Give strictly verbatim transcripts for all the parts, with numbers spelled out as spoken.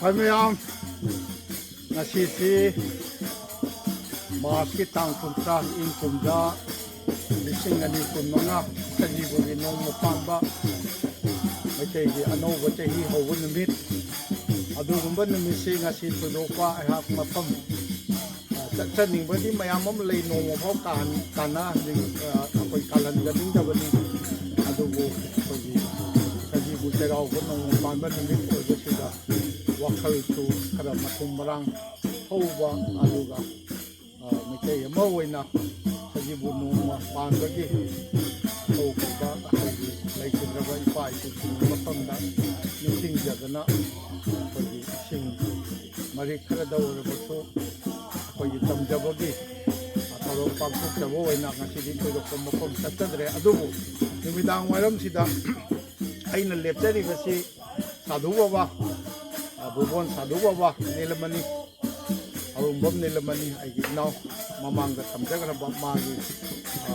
ꯍꯣꯏ ꯃꯌꯥꯝ, ꯉꯁꯤꯁꯤ ꯃꯥꯔꯁꯀꯤ ꯇꯥꯡ ꯀꯨꯟꯊ꯭ꯔꯥ, ꯏꯪ ꯀꯨꯝꯖꯥ ꯂꯤꯁꯤꯡ ꯑꯅꯤ ꯀꯨꯟꯃꯉꯥ, ꯁꯖꯤꯕꯨꯒꯤ ꯅꯣꯡꯃ ꯄꯥꯟꯕ, ꯃꯩꯇꯩꯒꯤ ꯑꯅꯧꯕ ꯆꯍꯤ ꯍꯧꯕ ꯅꯨꯃꯤꯠ꯫ ꯑꯗꯨꯒꯨꯝꯕ ꯅꯨꯃꯤꯠꯁꯤ ꯉꯁꯤ ꯊꯣꯏꯗꯣꯛꯄ ꯑꯩꯍꯥꯛ ꯃꯐꯝ ꯆꯠꯆꯅꯤꯡꯕꯗꯤ ꯃꯌꯥꯝ ꯑꯃ ꯂꯩ, ꯅꯣꯡꯃ ꯐꯥꯎ ꯀꯥꯍꯟ-, ꯀꯥꯟꯅꯍꯟꯅꯤꯡ-, ꯑ, ꯑꯩꯈꯣꯏ ꯀꯥꯜꯍꯟꯖꯅꯤꯡꯗꯕꯅꯤ꯫ ꯑꯗꯨꯕꯨ ꯑꯩꯈꯣꯏꯒꯤ ꯁꯖꯤꯕꯨ ꯆꯩꯔꯥꯎꯕ ꯅꯣꯡꯃ ꯄꯥꯟꯕ ꯅꯨꯃꯤꯠ ꯑꯣꯏꯕꯁꯤꯗ ꯋꯥꯈꯜꯁꯨ ꯈꯔ ꯃꯊꯨꯝ ꯃꯔꯥꯡ ꯍꯧꯕ, ꯑꯗꯨꯒ, ꯑ, ꯃꯩꯇꯩ ꯑꯃ ꯑꯣꯏꯅ ꯁꯖꯤꯕꯨ ꯅꯣꯡꯃ ꯄꯥꯟꯕꯒꯤ ꯍꯧꯈꯤꯕ ꯑꯩꯈꯣꯏꯒꯤ ꯂꯩꯈꯤꯗ꯭ꯔꯕ ꯏꯄꯥ ꯏꯄꯨꯁꯤꯡꯒꯤ ꯃꯐꯝꯗ ꯅꯤꯡꯁꯤꯡꯖꯗꯅ ꯑꯩꯈꯣꯏꯒꯤ ꯏꯁꯤꯡ ꯃꯔꯤꯛ ꯈꯔꯗ ꯑꯣꯏꯔꯕꯁꯨ ꯑꯩꯈꯣꯏꯒꯤ ꯇꯝꯖꯕꯒꯤ ꯊꯧꯔꯝ ꯄꯥꯡꯊꯣꯛꯆꯕ ꯑꯣꯏꯅ ꯉꯁꯤꯗꯤ ꯊꯣꯏꯗꯣꯛꯄ ꯃꯐꯝ ꯆꯠꯆꯗ꯭ꯔꯦ꯫ ꯑꯗꯨꯕꯨ ꯅꯨꯃꯤꯗꯥꯡ ꯋꯥꯏꯔꯝꯁꯤꯗ ꯑꯩꯅ ꯂꯦꯞꯆꯔꯤꯕꯁꯤ ꯁꯥꯙꯨ ꯕꯕꯥ, ꯑ, ꯚꯨꯕꯣꯟ ꯁꯥꯙꯨ ꯕꯕꯥ ꯅꯤꯂꯃꯅꯤ, ꯑꯔꯨꯝꯕꯝ ꯅꯤꯂꯃꯅꯤ, ꯑꯩꯒꯤ ꯏꯅꯥꯎ, ꯃꯃꯥꯡꯗ ꯊꯝꯖꯈ꯭ꯔꯕ ꯃꯥꯒꯤ, ꯑ,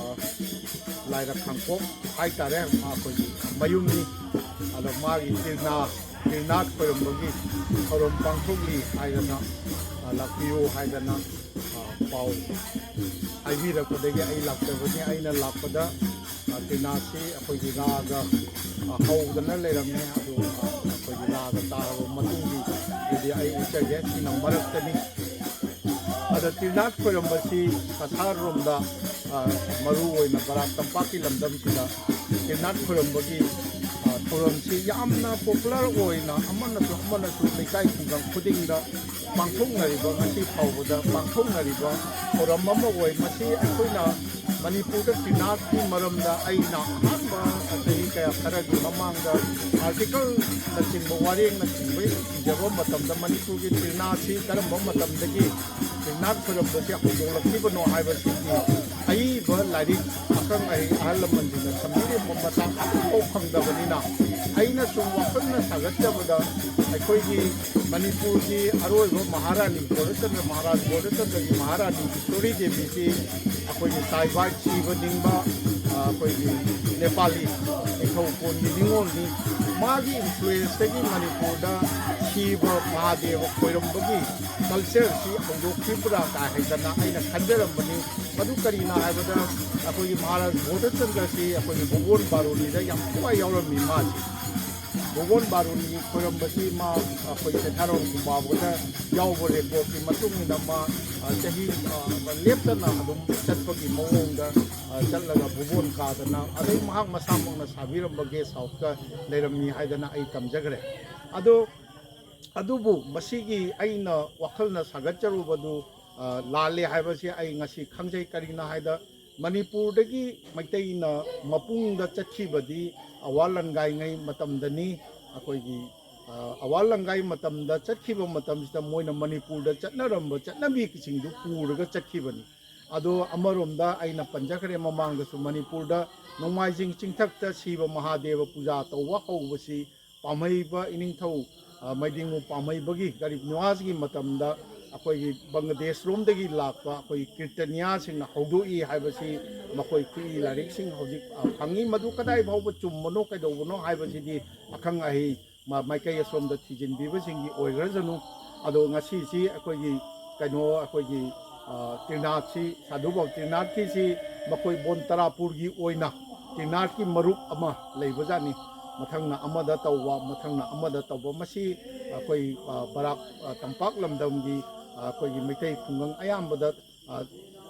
ꯂꯥꯏꯔꯛ ꯈꯥꯡꯄꯣꯛ ꯍꯥꯏꯇꯥꯔꯦ, ꯃꯈꯣꯏꯒꯤ ꯃꯌꯨꯝꯅꯤ꯫ ꯑꯗꯣ ꯃꯥꯒꯤ ꯇ꯭ꯔꯤꯅꯥ-, ꯇ꯭ꯔꯤꯅꯥꯊ ꯈꯣꯏꯔꯝꯕꯒꯤ ꯊꯧꯔꯝ ꯄꯥꯡꯊꯣꯛꯂꯤ ꯍꯥꯏꯗꯅ, ꯑ, ꯂꯥꯛꯄꯤꯌꯨ ꯍꯥꯏꯗꯅ, ꯑ, ꯄꯥꯎ ꯍꯥꯏꯕꯤꯔꯛꯄꯗꯒꯤ ꯑꯩ ꯂꯥꯛꯆꯕꯅꯤ꯫ ꯑꯩꯅ ꯂꯥꯛꯄꯗ, ꯑ, ꯇ꯭ꯔꯤꯅꯥꯊꯁꯤ ꯑꯩꯈꯣꯏꯒꯤ ꯔꯥꯒ, ꯑ, ꯍꯧꯗꯅ ꯂꯩꯔꯝꯃꯦ꯫ ꯑꯗꯨ, ꯑ, ꯑꯩꯈꯣꯏꯒꯤ ꯔꯥꯒ ꯇꯥꯔꯕ ꯃꯇꯨꯡꯒꯤ ꯑꯗꯨꯗꯤ ꯑꯩ ꯎꯠꯆꯒꯦ꯫ ꯁꯤꯅ ꯃꯔꯛꯇꯅꯤ꯫ ꯑꯗ ꯇ꯭ꯔꯤꯅꯥꯊ ꯈꯣꯏꯔꯝꯕꯁꯤ ꯀꯁꯥꯔ ꯔꯣꯝꯗ, ꯑ, ꯃꯔꯨ ꯑꯣꯏꯅ ꯕꯔꯥꯛ ꯇꯝꯄꯥꯛꯀꯤ ꯂꯝꯗꯝꯁꯤꯗ ꯇ꯭ꯔꯤꯅꯥꯊ ꯈꯣꯏꯔꯝꯕꯒꯤ, ꯑ, ꯊꯧꯔꯝꯁꯤ ꯌꯥꯝꯅ popular ꯑꯣꯏꯅ ꯑꯃꯅꯁꯨ ꯑꯃꯅꯁꯨ ꯂꯩꯀꯥꯏ ꯈꯨꯡꯒꯪ ꯈꯨꯗꯤꯡꯗ ꯄꯥꯡꯊꯣꯛꯅꯔꯤꯕ, ꯉꯁꯤ ꯐꯥꯎꯕꯗ ꯄꯥꯡꯊꯣꯛꯅꯔꯤꯕ ꯊꯧꯔꯝ ꯑꯃ ꯑꯣꯏ꯫ ꯃꯁꯤ ꯑꯩꯈꯣꯏꯅ ꯃꯅꯤꯄꯨꯔꯗ ꯇ꯭ꯔꯤꯅꯥꯊꯀꯤ ꯃꯔꯝꯗ ꯑꯩꯅ ꯑꯍꯥꯟꯕ ꯆꯍꯤ ꯀꯌꯥ ꯈꯔꯒꯤ ꯃꯃꯥꯡꯗ article ꯅꯆꯤꯡꯕ, ꯋꯥꯔꯦꯡꯅꯆꯤꯡꯕ ꯏꯖꯕ ꯃꯇꯝꯗ ꯃꯅꯤꯄꯨꯔꯒꯤ ꯇ꯭ꯔꯤꯅꯥꯊꯁꯤ ꯀꯔꯝꯕ ꯃꯇꯝꯗꯒꯤ ꯇ꯭ꯔꯤꯅꯥꯊ ꯈꯣꯏꯔꯝꯕꯁꯤ ꯍꯧꯗꯣꯛꯂꯛꯈꯤꯕꯅꯣ ꯍꯥꯏꯕꯁꯤꯒꯤ ꯑꯏꯕ ꯂꯥꯏꯔꯤꯛ ꯑꯈꯪ ꯑꯍꯩ ꯑꯍꯜ ꯂꯃꯟꯁꯤꯡꯅ ꯊꯝꯕꯤꯔꯤꯕ ꯃꯇꯥꯡ ꯑꯃꯐꯥꯎ ꯐꯪꯗꯕꯅꯤꯅ, ꯑꯩꯅ ꯁꯨꯝ ꯋꯥꯈꯜꯅ ꯁꯥꯒꯠꯆꯕꯗ, ꯑꯩꯈꯣꯏꯒꯤ ꯃꯅꯤꯄꯨꯔꯒꯤ ꯑꯔꯣꯏꯕ ꯃꯍꯥꯔꯥꯅꯤ, ꯒꯣꯔꯆꯟꯗ꯭ꯔ ꯃꯍꯥꯔꯥꯖ, ꯒꯣꯔꯆꯟꯗ꯭ꯔꯒꯤ ꯃꯍꯥꯔꯥꯅꯤ ꯏꯁꯣꯔꯤ ꯗꯦꯕꯤꯁꯤ ꯑꯩꯈꯣꯏꯒꯤ ꯇꯥꯏꯕꯥꯏ ꯁꯤꯕ ꯅꯤꯡꯕ, ꯑ, ꯑꯩꯈꯣꯏꯒꯤ ꯅꯦꯄꯥꯂꯤ ꯅꯤꯡꯊꯧ ꯀꯣꯟꯒꯤ ꯅꯤꯉꯣꯜꯅꯤ꯫ ꯃꯥꯒꯤ ꯏꯟꯐ꯭ꯂꯨꯌꯦꯟꯁꯇꯒꯤ ꯃꯅꯤꯄꯨꯔꯗ ꯁꯤꯕ ꯃꯍꯥꯗꯦꯕ ꯈꯣꯏꯔꯝꯕꯒꯤ ꯀꯜꯆꯔꯁꯤ ꯍꯧꯗꯣꯛꯈꯤꯕ꯭ꯔꯥ ꯀꯥꯏ ꯍꯥꯏꯗꯅ ꯑꯩꯅ ꯈꯟꯖꯔꯝꯕꯅꯤ꯫ ꯃꯗꯨ ꯀꯔꯤꯅꯣ ꯍꯥꯏꯕꯗ, ꯑꯩꯈꯣꯏꯒꯤ ꯃꯍꯥꯔꯥꯖ ꯒꯣꯔꯆꯟꯗ꯭ꯔꯁꯤ ꯑꯩꯈꯣꯏꯒꯤ ꯚꯨꯕꯣꯟ ꯕꯥꯔꯨꯅꯤꯗ ꯌꯥꯝ ꯊꯋꯥꯏ ꯌꯥꯎꯔꯝꯃꯤ꯫ ꯃꯥꯁꯤ ꯚꯨꯕꯣꯟ ꯕꯥꯔꯨꯅꯤ ꯈꯣꯏꯔꯝꯕꯁꯤ ꯃꯥ ꯑꯩꯈꯣꯏ ꯆꯩꯊꯥꯔꯣꯜ ꯈꯨꯕꯥꯕꯗ ꯌꯥꯎꯕ ꯔꯦꯀꯣꯔꯠꯀꯤ ꯃꯇꯨꯡ ꯏꯟꯅ ꯃꯥ, ꯑ, ꯆꯍꯤ, ꯑ, ꯂꯦꯞꯇꯅ ꯑꯗꯨꯝ ꯆꯠꯄꯒꯤ ꯃꯑꯣꯡꯗ, ꯑ, ꯆꯠꯂꯒ ꯚꯨꯕꯣꯟ ꯀꯥꯗꯅ, ꯑꯗꯩ ꯃꯍꯥꯛ ꯃꯁꯥꯃꯛꯅ ꯁꯥꯕꯤꯔꯝꯕ ꯒꯦꯁ ꯍꯥꯎꯁꯇ ꯂꯩꯔꯝꯃꯤ ꯍꯥꯏꯗꯅ ꯑꯩ ꯇꯝꯖꯈ꯭ꯔꯦ꯫ ꯑꯗꯣ, ꯑꯗꯨꯕꯨ ꯃꯁꯤꯒꯤ ꯑꯩꯅ ꯋꯥꯈꯜꯅ ꯁꯥꯒꯠꯆꯔꯨꯕꯗꯨ, ꯑ, ꯂꯥꯜꯂꯦ ꯍꯥꯏꯕꯁꯤ ꯑꯩ ꯉꯁꯤ ꯈꯪꯖꯩ꯫ ꯀꯔꯤꯒꯤꯅꯣ ꯍꯥꯏꯗ, ꯃꯅꯤꯄꯨꯔꯗꯒꯤ ꯃꯩꯇꯩꯅ ꯃꯄꯨꯡꯗ ꯆꯠꯈꯤꯕꯗꯤ ꯑꯋꯥ ꯂꯟꯒꯥꯏꯉꯩ ꯃꯇꯝꯗꯅꯤ꯫ ꯑꯩꯈꯣꯏꯒꯤ, ꯑ, ꯑꯋꯥ ꯂꯟꯒꯥꯏ ꯃꯇꯝꯗ ꯆꯠꯈꯤꯕ ꯃꯇꯝꯁꯤꯗ ꯃꯣꯏꯅ ꯃꯅꯤꯄꯨꯔꯗ ꯆꯠꯅꯔꯝꯕ ꯆꯠꯅꯕꯤꯁꯤꯡꯗꯨ ꯄꯨꯔꯒ ꯆꯠꯈꯤꯕꯅꯤ꯫ ꯑꯗꯣ ꯑꯃꯔꯣꯝꯗ ꯑꯩꯅ ꯄꯟꯖꯈ꯭ꯔꯦ ꯃꯃꯥꯡꯗꯁꯨ, ꯃꯅꯤꯄꯨꯔꯗ ꯅꯣꯡꯃꯥꯏꯖꯤꯡ ꯆꯤꯡꯊꯛꯇ ꯁꯤꯕ ꯃꯍꯥꯗꯦꯕ ꯄꯨꯖꯥ ꯇꯧꯕ ꯍꯧꯕꯁꯤ ꯄꯥꯝꯍꯩꯕ ꯏꯅꯤꯡꯊꯧ, ꯑ, ꯃꯩꯗꯤꯡꯉꯨ ꯄꯥꯝꯍꯩꯕꯒꯤ ꯒꯔꯤꯕ ꯅꯤꯋꯥꯖꯒꯤ ꯃꯇꯝꯗ ꯑꯩꯈꯣꯏꯒꯤ ꯕꯪꯒ꯭ꯂꯥꯗꯦꯁ ꯔꯣꯝꯗꯒꯤ ꯂꯥꯛꯄ ꯑꯩꯈꯣꯏꯒꯤ ꯀꯤꯔꯇꯅꯤꯌꯥꯁꯤꯡꯅ ꯍꯧꯗꯣꯛꯏ ꯍꯥꯏꯕꯁꯤ ꯃꯈꯣꯏ ꯈꯨꯠꯏ ꯂꯥꯏꯔꯤꯛꯁꯤꯡ ꯍꯧꯖꯤꯛ, ꯑ, ꯐꯪꯉꯤ꯫ ꯃꯗꯨ ꯀꯗꯥꯏ ꯐꯥꯎꯕ ꯆꯨꯝꯕꯅꯣ ꯀꯩꯗꯧꯕꯅꯣ ꯍꯥꯏꯕꯁꯤꯗꯤ ꯑꯈꯪ ꯑꯍꯩ ꯃ-, ꯃꯥꯏꯀꯩ ꯑꯁꯣꯝꯗ ꯊꯤꯖꯤꯟꯕꯤꯕꯁꯤꯡꯒꯤ ꯑꯣꯏꯈ꯭ꯔꯁꯅꯨ꯫ ꯑꯗꯣ ꯉꯁꯤꯁꯤ ꯑꯩꯈꯣꯏꯒꯤ ꯀꯩꯅꯣ, ꯑꯩꯈꯣꯏꯒꯤ, ꯑ, ꯇ꯭ꯔꯤꯅꯥꯠꯁꯤ, ꯁꯥꯙꯨ ꯕꯥꯕꯥ ꯇ꯭ꯔꯤꯅꯥꯠꯀꯤꯁꯤ ꯃꯈꯣꯏ ꯕꯣꯟ ꯇꯔꯥꯄꯨꯔꯒꯤ ꯑꯣꯏꯅ ꯇ꯭ꯔꯤꯅꯥꯠꯀꯤ ꯃꯔꯨꯞ ꯑꯃ ꯂꯩꯕꯖꯥꯠꯅꯤ꯫ ꯃꯊꯪꯅ ꯑꯃꯗ ꯇꯧꯕ, ꯃꯊꯪꯅ ꯑꯃꯗ ꯇꯧꯕ, ꯃꯁꯤ ꯑꯩꯈꯣꯏ, ꯑ, ꯕꯔꯥꯛ, ꯑ, ꯇꯝꯄꯥꯛ ꯂꯝꯗꯝꯒꯤ, ꯑ, ꯑꯩꯈꯣꯏꯒꯤ ꯃꯩꯇꯩ ꯈꯨꯡꯒꯪ ꯑꯌꯥꯝꯕꯗ, ꯑ,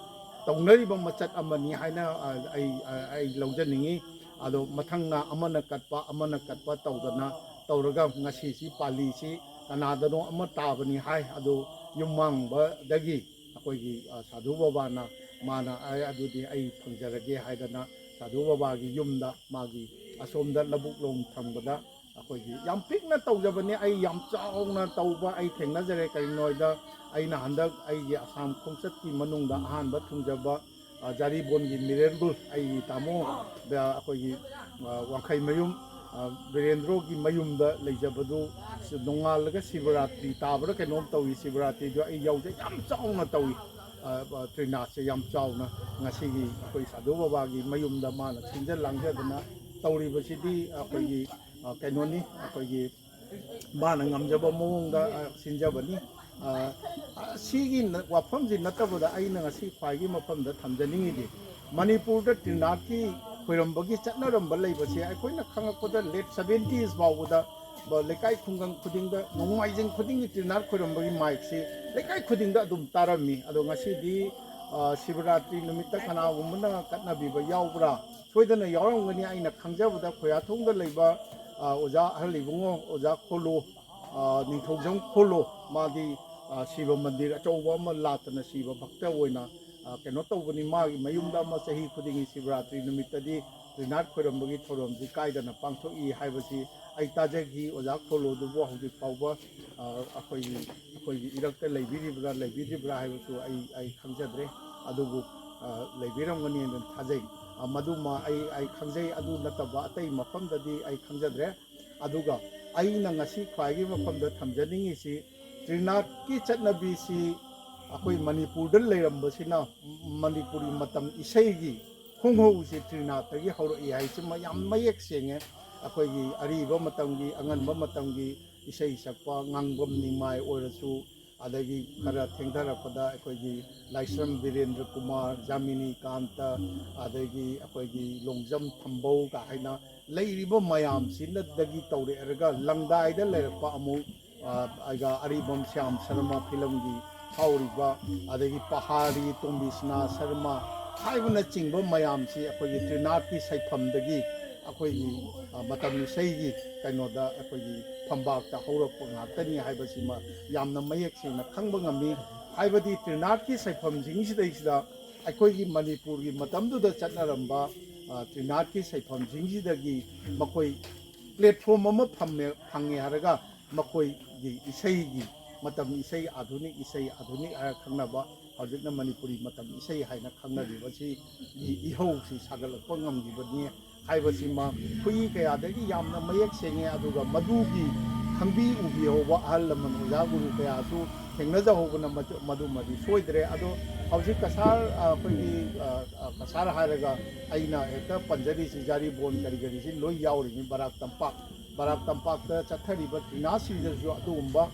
ꯇꯧꯅꯔꯤꯕ ꯃꯆꯠ ꯑꯃꯅꯤ ꯍꯥꯏꯅ, ꯑ, ꯑꯩ, ꯑ, ꯑꯩ ꯂꯧꯖꯅꯤꯡꯉꯤ꯫ ꯑꯗꯣ ꯃꯊꯪꯅ ꯑꯃꯅ ꯀꯠꯄ, ꯑꯃꯅ ꯀꯠꯄ ꯇꯧꯗꯅ ꯇꯧꯔꯒ ꯉꯁꯤꯁꯤ ꯄꯥꯂꯤꯁꯤ ꯀꯅꯥꯗꯅꯣ ꯑꯃ ꯇꯥꯕꯅꯤ ꯍꯥꯏ꯫ ꯑꯗꯨ ꯌꯨꯝꯃꯥꯡꯕꯗꯒꯤ ꯑꯩꯈꯣꯏꯒꯤ, ꯑ, ꯁꯥꯙꯨ ꯕꯕꯥꯅ, ꯃꯥꯅ, "ꯑꯩ ꯑꯗꯨꯗꯤ ꯑꯩ ꯐꯪꯖꯔꯒꯦ" ꯍꯥꯏꯗꯅ ꯁꯥꯙꯨ ꯕꯕꯥꯒꯤ ꯌꯨꯝꯗ, ꯃꯥꯒꯤ ꯑꯁꯣꯝꯗ ꯂꯧꯕꯨꯛ ꯂꯣꯝ ꯊꯪꯕꯗ ꯑꯩꯈꯣꯏꯒꯤ ꯌꯥꯝ ꯄꯤꯛꯅ ꯇꯧꯖꯕꯅꯤ꯫ ꯑꯩ ꯌꯥꯝ ꯆꯥꯎꯅ ꯇꯧꯕ ꯑꯩ ꯊꯦꯡꯅꯖꯔꯦ꯫ ꯀꯔꯤꯒꯤꯅꯣ ꯍꯥꯏꯗ, ꯑꯩꯅ ꯍꯟꯗꯛ ꯑꯩꯒꯤ ꯑꯁꯥꯝ ꯈꯣꯡꯆꯠꯀꯤ ꯃꯅꯨꯡꯗ ꯑꯍꯥꯟꯕ ꯊꯨꯡꯖꯕ ꯑ, ꯖꯥꯔꯤꯕꯣꯟꯒꯤ ꯃꯤꯔꯦꯟꯕꯨꯜ, ꯑꯩꯒꯤ ꯇꯥꯃꯣ, ꯕ-, ꯑꯩꯈꯣꯏꯒꯤ, ꯑ, ꯋꯥꯡꯈꯩ ꯃꯌꯨꯝ, ꯑ, ꯕꯤꯔꯦꯟꯗ꯭ꯔꯣꯒꯤ ꯃꯌꯨꯝꯗ ꯂꯩꯖꯕꯗꯨ, ꯁꯤ ꯅꯣꯡꯉꯥꯜꯂꯒ ꯁꯤꯕꯔꯥꯇ꯭ꯔꯤ ꯇꯥꯕ꯭ꯔꯥ ꯀꯩꯅꯣꯝ ꯇꯧꯏ꯫ ꯁꯤꯕꯔꯥꯇ꯭ꯔꯤꯗꯣ ꯑꯩ ꯌꯥꯎꯖꯩ, ꯌꯥꯝ ꯆꯥꯎꯅ ꯇꯧꯏ꯫ ꯑ, ꯑ, ꯇ꯭ꯔꯤꯅꯥꯠꯁꯦ ꯌꯥꯝ ꯆꯥꯎꯅ ꯉꯁꯤꯒꯤ ꯑꯩꯈꯣꯏ ꯁꯥꯙꯨ ꯕꯕꯥꯒꯤ ꯃꯌꯨꯝꯗ ꯃꯥꯅ ꯁꯤꯟꯖ ꯂꯥꯡꯖꯗꯅ ꯇꯧꯔꯤꯕꯁꯤꯗꯤ ꯑꯩꯈꯣꯏꯒꯤ, ꯑ, ꯀꯩꯅꯣꯅꯤ, ꯑꯩꯈꯣꯏꯒꯤ ꯃꯥꯅ ꯉꯝꯖꯕ ꯃꯑꯣꯡꯗ, ꯑ, ꯁꯤꯟꯖꯕꯅꯤ꯫ ꯑ, ꯑ, ꯁꯤꯒꯤ ꯅ-, ꯋꯥꯐꯝꯁꯤ ꯅꯠꯇꯕꯗ ꯑꯩꯅ ꯉꯁꯤ ꯈ꯭ꯋꯥꯏꯒꯤ ꯃꯐꯝꯗ ꯊꯝꯖꯅꯤꯡꯉꯤꯗꯤ, ꯃꯅꯤꯄꯨꯔꯗ ꯇ꯭ꯔꯤꯅꯥꯠꯀꯤ ꯈꯣꯏꯔꯝꯕꯒꯤ ꯆꯠꯅꯔꯝꯕ ꯂꯩꯕꯁꯦ ꯑꯩꯈꯣꯏꯅ ꯈꯪꯉꯛꯄꯗ late seventies ꯐꯥꯎꯕꯗ ꯕ-, ꯂꯩꯀꯥꯏ ꯈꯨꯡꯒꯪ ꯈꯨꯗꯤꯡꯗ, ꯅꯣꯡꯃꯥꯏꯖꯤꯡ ꯈꯨꯗꯤꯡꯒꯤ ꯇ꯭ꯔꯤꯅꯥꯠ ꯈꯣꯏꯔꯝꯕꯒꯤ ꯃꯥꯏꯛꯁꯤ ꯂꯩꯀꯥꯏ ꯈꯨꯗꯤꯡꯗ ꯑꯗꯨꯝ ꯇꯥꯔꯝꯃꯤ꯫ ꯑꯗꯣ ꯉꯁꯤꯗꯤ, ꯑ, ꯁꯤꯕꯔꯥꯇ꯭ꯔꯤ ꯅꯨꯃꯤꯠꯇ ꯀꯅꯥꯒꯨꯝꯕꯅ ꯀꯠꯅꯕꯤꯕ ꯌꯥꯎꯕ꯭ꯔꯥ? ꯁꯣꯏꯗꯅ ꯌꯥꯎꯔꯝꯒꯅꯤ꯫ ꯑꯩꯅ ꯈꯪꯖꯕꯗ ꯈꯣꯌꯥꯊꯣꯡꯗ ꯂꯩꯕ, ꯑ, ꯑꯣꯖꯥ ꯑꯍꯜ ꯏꯕꯨꯡꯉꯣ, ꯑꯣꯖꯥ ꯈꯣꯂꯨ, ꯑ, ꯅꯤꯡꯊꯧꯖꯝ ꯈꯣꯂꯨ, ꯃꯥꯗꯤ, ꯑ, ꯁꯤꯕ ꯃꯟꯗꯤꯔ ꯑꯆꯧꯕ ꯑꯃ ꯂꯥꯠꯇꯅ ꯁꯤꯕ ꯚꯛꯇ ꯑꯣꯏꯅ, ꯑ, ꯀꯩꯅꯣ ꯇꯧꯕꯅꯤ꯫ ꯃꯥꯒꯤ ꯃꯌꯨꯝꯗ ꯑꯃ ꯆꯍꯤ ꯈꯨꯗꯤꯡꯒꯤ ꯁꯤꯕꯔꯥꯇ꯭ꯔꯤ ꯅꯨꯃꯤꯠꯇꯗꯤ ꯇ꯭ꯔꯤꯅꯥꯠ ꯈꯣꯏꯔꯝꯕꯒꯤ ꯊꯧꯔꯝꯁꯤ ꯀꯥꯏꯗꯅ ꯄꯥꯡꯊꯣꯛꯏ ꯍꯥꯏꯕꯁꯤ ꯑꯩ ꯇꯥꯖꯈꯤ꯫ ꯑꯣꯖꯥ ꯈꯣꯂꯨꯗꯨꯕꯨ ꯍꯧꯖꯤꯛ ꯐꯥꯎꯕ, ꯑ, ꯑꯩꯈꯣꯏꯒꯤ, ꯑꯩꯈꯣꯏꯒꯤ ꯏꯔꯛꯇ ꯂꯩꯕꯤꯔꯤꯕ꯭ꯔꯥ, ꯂꯩꯕꯤꯗ꯭ꯔꯤꯕ꯭ꯔꯥ ꯍꯥꯏꯕꯁꯨ ꯑꯩ, ꯑꯩ ꯈꯪꯖꯗ꯭ꯔꯦ꯫ ꯑꯗꯨꯕꯨ, ꯑ, ꯂꯩꯕꯤꯔꯝꯒꯅꯤ ꯍꯥꯏꯅ ꯊꯥꯖꯩ꯫ ꯑ, ꯃꯗꯨꯃ ꯑꯩ, ꯑꯩ ꯈꯪꯖꯩ꯫ ꯑꯗꯨ ꯅꯠꯇꯕ ꯑꯇꯩ ꯃꯐꯝꯗꯗꯤ ꯑꯩ ꯈꯪꯖꯗ꯭ꯔꯦ꯫ ꯑꯗꯨꯒ ꯑꯩꯅ ꯉꯁꯤ ꯈ꯭ꯋꯥꯏꯒꯤ ꯃꯐꯝꯗ ꯊꯝꯖꯅꯤꯡꯉꯤꯁꯤ, ꯇ꯭ꯔꯤꯅꯥꯠꯀꯤ ꯆꯠꯅꯕꯤꯁꯤ ꯑꯩꯈꯣꯏ ꯃꯅꯤꯄꯨꯔꯗ ꯂꯩꯔꯝꯕꯁꯤꯅ, ꯃꯅꯤꯄꯨꯔꯤ ꯃꯇꯝ ꯏꯁꯩꯒꯤ ꯈꯣꯡꯍꯧꯁꯤ ꯇ꯭ꯔꯤꯅꯥꯠꯇꯒꯤ ꯍꯧꯔꯛꯏ ꯍꯥꯏꯁꯤꯃ ꯌꯥꯝ ꯃꯌꯦꯛ ꯁꯦꯡꯉꯦ꯫ ꯑꯩꯈꯣꯏꯒꯤ ꯑꯔꯤꯕ ꯃꯇꯝꯒꯤ, ꯑꯉꯟꯕ ꯃꯇꯝꯒꯤ ꯏꯁꯩ ꯁꯛꯄ ꯉꯥꯡꯕꯝ ꯅꯤꯡꯃꯥꯏ ꯑꯣꯏꯔꯁꯨ, ꯑꯗꯒꯤ ꯈꯔ ꯊꯦꯡꯊꯔꯛꯄꯗ ꯑꯩꯈꯣꯏꯒꯤ ꯂꯥꯏꯁ꯭ꯔꯝ ꯕꯤꯔꯦꯟꯗ꯭ꯔ ꯀꯨꯃꯥꯔ, ꯖꯥꯃꯤꯅꯤ ꯀꯥꯟꯇ, ꯑꯗꯒꯤ ꯑꯩꯈꯣꯏꯒꯤ ꯂꯣꯡꯖꯝ ꯊꯝꯕꯧ ꯀ ꯍꯥꯏꯅ ꯂꯩꯔꯤꯕ ꯃꯌꯥꯝꯁꯤꯅꯗꯒꯤ ꯇꯧꯔꯛꯑꯒ ꯂꯪꯗꯥꯏꯗ ꯂꯩꯔꯛꯄ ꯑꯃꯨꯛ, ꯑ, ꯑꯩꯒ ꯑꯔꯤꯕꯝ ꯁ꯭ꯌꯥꯝ ꯁꯔꯃ ꯐꯤꯂꯝꯒꯤ ꯐꯥꯎꯔꯤꯕ, ꯑꯗꯒꯤ ꯄꯍꯥꯔꯤ ꯇꯣꯝꯕꯤꯁꯅꯥ ꯁꯔꯃ ꯍꯥꯏꯕꯅꯆꯤꯡꯕ ꯃꯌꯥꯝꯁꯤ ꯑꯩꯈꯣꯏꯒꯤ ꯇ꯭ꯔꯤꯅꯥꯠꯀꯤ ꯁꯩꯐꯝꯗꯒꯤ ꯑꯩꯈꯣꯏꯒꯤ, ꯑ, ꯃꯇꯝ ꯏꯁꯩꯒꯤ ꯀꯩꯅꯣꯗ ꯑꯩꯈꯣꯏꯒꯤ ꯐꯝꯕꯥꯛꯇ ꯍꯧꯔꯛꯄ ꯉꯥꯛꯇꯅꯤ ꯍꯥꯏꯕꯁꯤꯃ ꯌꯥꯝꯅ ꯃꯌꯦꯛ ꯁꯦꯡꯅ ꯈꯪꯕ ꯉꯝꯃꯤ꯫ ꯍꯥꯏꯕꯗꯤ ꯇ꯭ꯔꯤꯅꯥꯠꯀꯤ ꯁꯩꯐꯝꯁꯤꯡꯁꯤꯗꯩꯁꯤꯗ ꯑꯩꯈꯣꯏꯒꯤ ꯃꯅꯤꯄꯨꯔꯒꯤ ꯃꯇꯝꯗꯨꯗ ꯆꯠꯅꯔꯝꯕ, ꯑ, ꯇ꯭ꯔꯤꯅꯥꯠꯀꯤ ꯁꯩꯐꯝꯁꯤꯡꯁꯤꯗꯒꯤ ꯃꯈꯣꯏ platform ꯑꯃ ꯐꯝꯃꯦ, ꯐꯪꯉꯦ ꯍꯥꯏꯔꯒ ꯃꯈꯣꯏꯒꯤ ꯏꯁꯩꯒꯤ ꯃꯇꯝ ꯏꯁꯩ, ꯑꯥꯙꯨꯅꯤꯛ ꯏꯁꯩ, ꯑꯥꯙꯨꯅꯤꯛ ꯍꯥꯏꯔ ꯈꯪꯅꯕ ꯍꯧꯖꯤꯛꯅ ꯃꯅꯤꯄꯨꯔꯤ ꯃꯇꯝ ꯏꯁꯩ ꯍꯥꯏꯅ ꯈꯪꯅꯔꯤꯕꯁꯤꯒꯤ ꯏꯍꯧꯁꯤ ꯁꯥꯒꯠꯂꯛꯄ ꯉꯝꯈꯤꯕꯅꯤ ꯍꯥꯏꯕꯁꯤꯃ ꯈꯨꯠꯏ ꯀꯌꯥꯗꯒꯤ ꯌꯥꯝꯅ ꯃꯌꯦꯛ ꯁꯦꯡꯉꯦ꯫ ꯑꯗꯨꯒ ꯃꯗꯨꯒꯤ ꯈꯪꯕꯤ ꯎꯕꯤꯍꯧꯕ ꯑꯍꯜ ꯂꯃꯟ ꯑꯣꯖꯥ ꯒꯨꯔꯨ ꯀꯌꯥꯁꯨ ꯊꯦꯡꯅꯖꯍꯧꯕꯅ ꯃꯗꯨ-, ꯃꯗꯨꯃꯗꯤ ꯁꯣꯏꯗ꯭ꯔꯦ꯫ ꯑꯗꯣ ꯍꯧꯖꯤꯛ ꯀꯁꯥꯔ, ꯑ, ꯑꯩꯈꯣꯏꯒꯤ, ꯑ, ꯑ, ꯀꯁꯥꯔ ꯍꯥꯏꯔꯒ ꯑꯩꯅ ꯍꯦꯛꯇ ꯄꯟꯖꯔꯤꯁꯤ ꯖꯥꯔꯤꯕꯣꯟ ꯀꯔꯤ ꯀꯔꯤꯁꯤ ꯂꯣꯏ ꯌꯥꯎꯔꯤꯅꯤ꯫ ꯕꯔꯥꯛ ꯇꯝꯄꯥꯛ, ꯕꯔꯥꯛ ꯇꯝꯄꯥꯛꯇ ꯆꯠꯊꯔꯤꯕ ꯇ꯭ꯔꯤꯅꯥꯁꯤꯗꯁꯨ ꯑꯗꯨꯒꯨꯝꯕ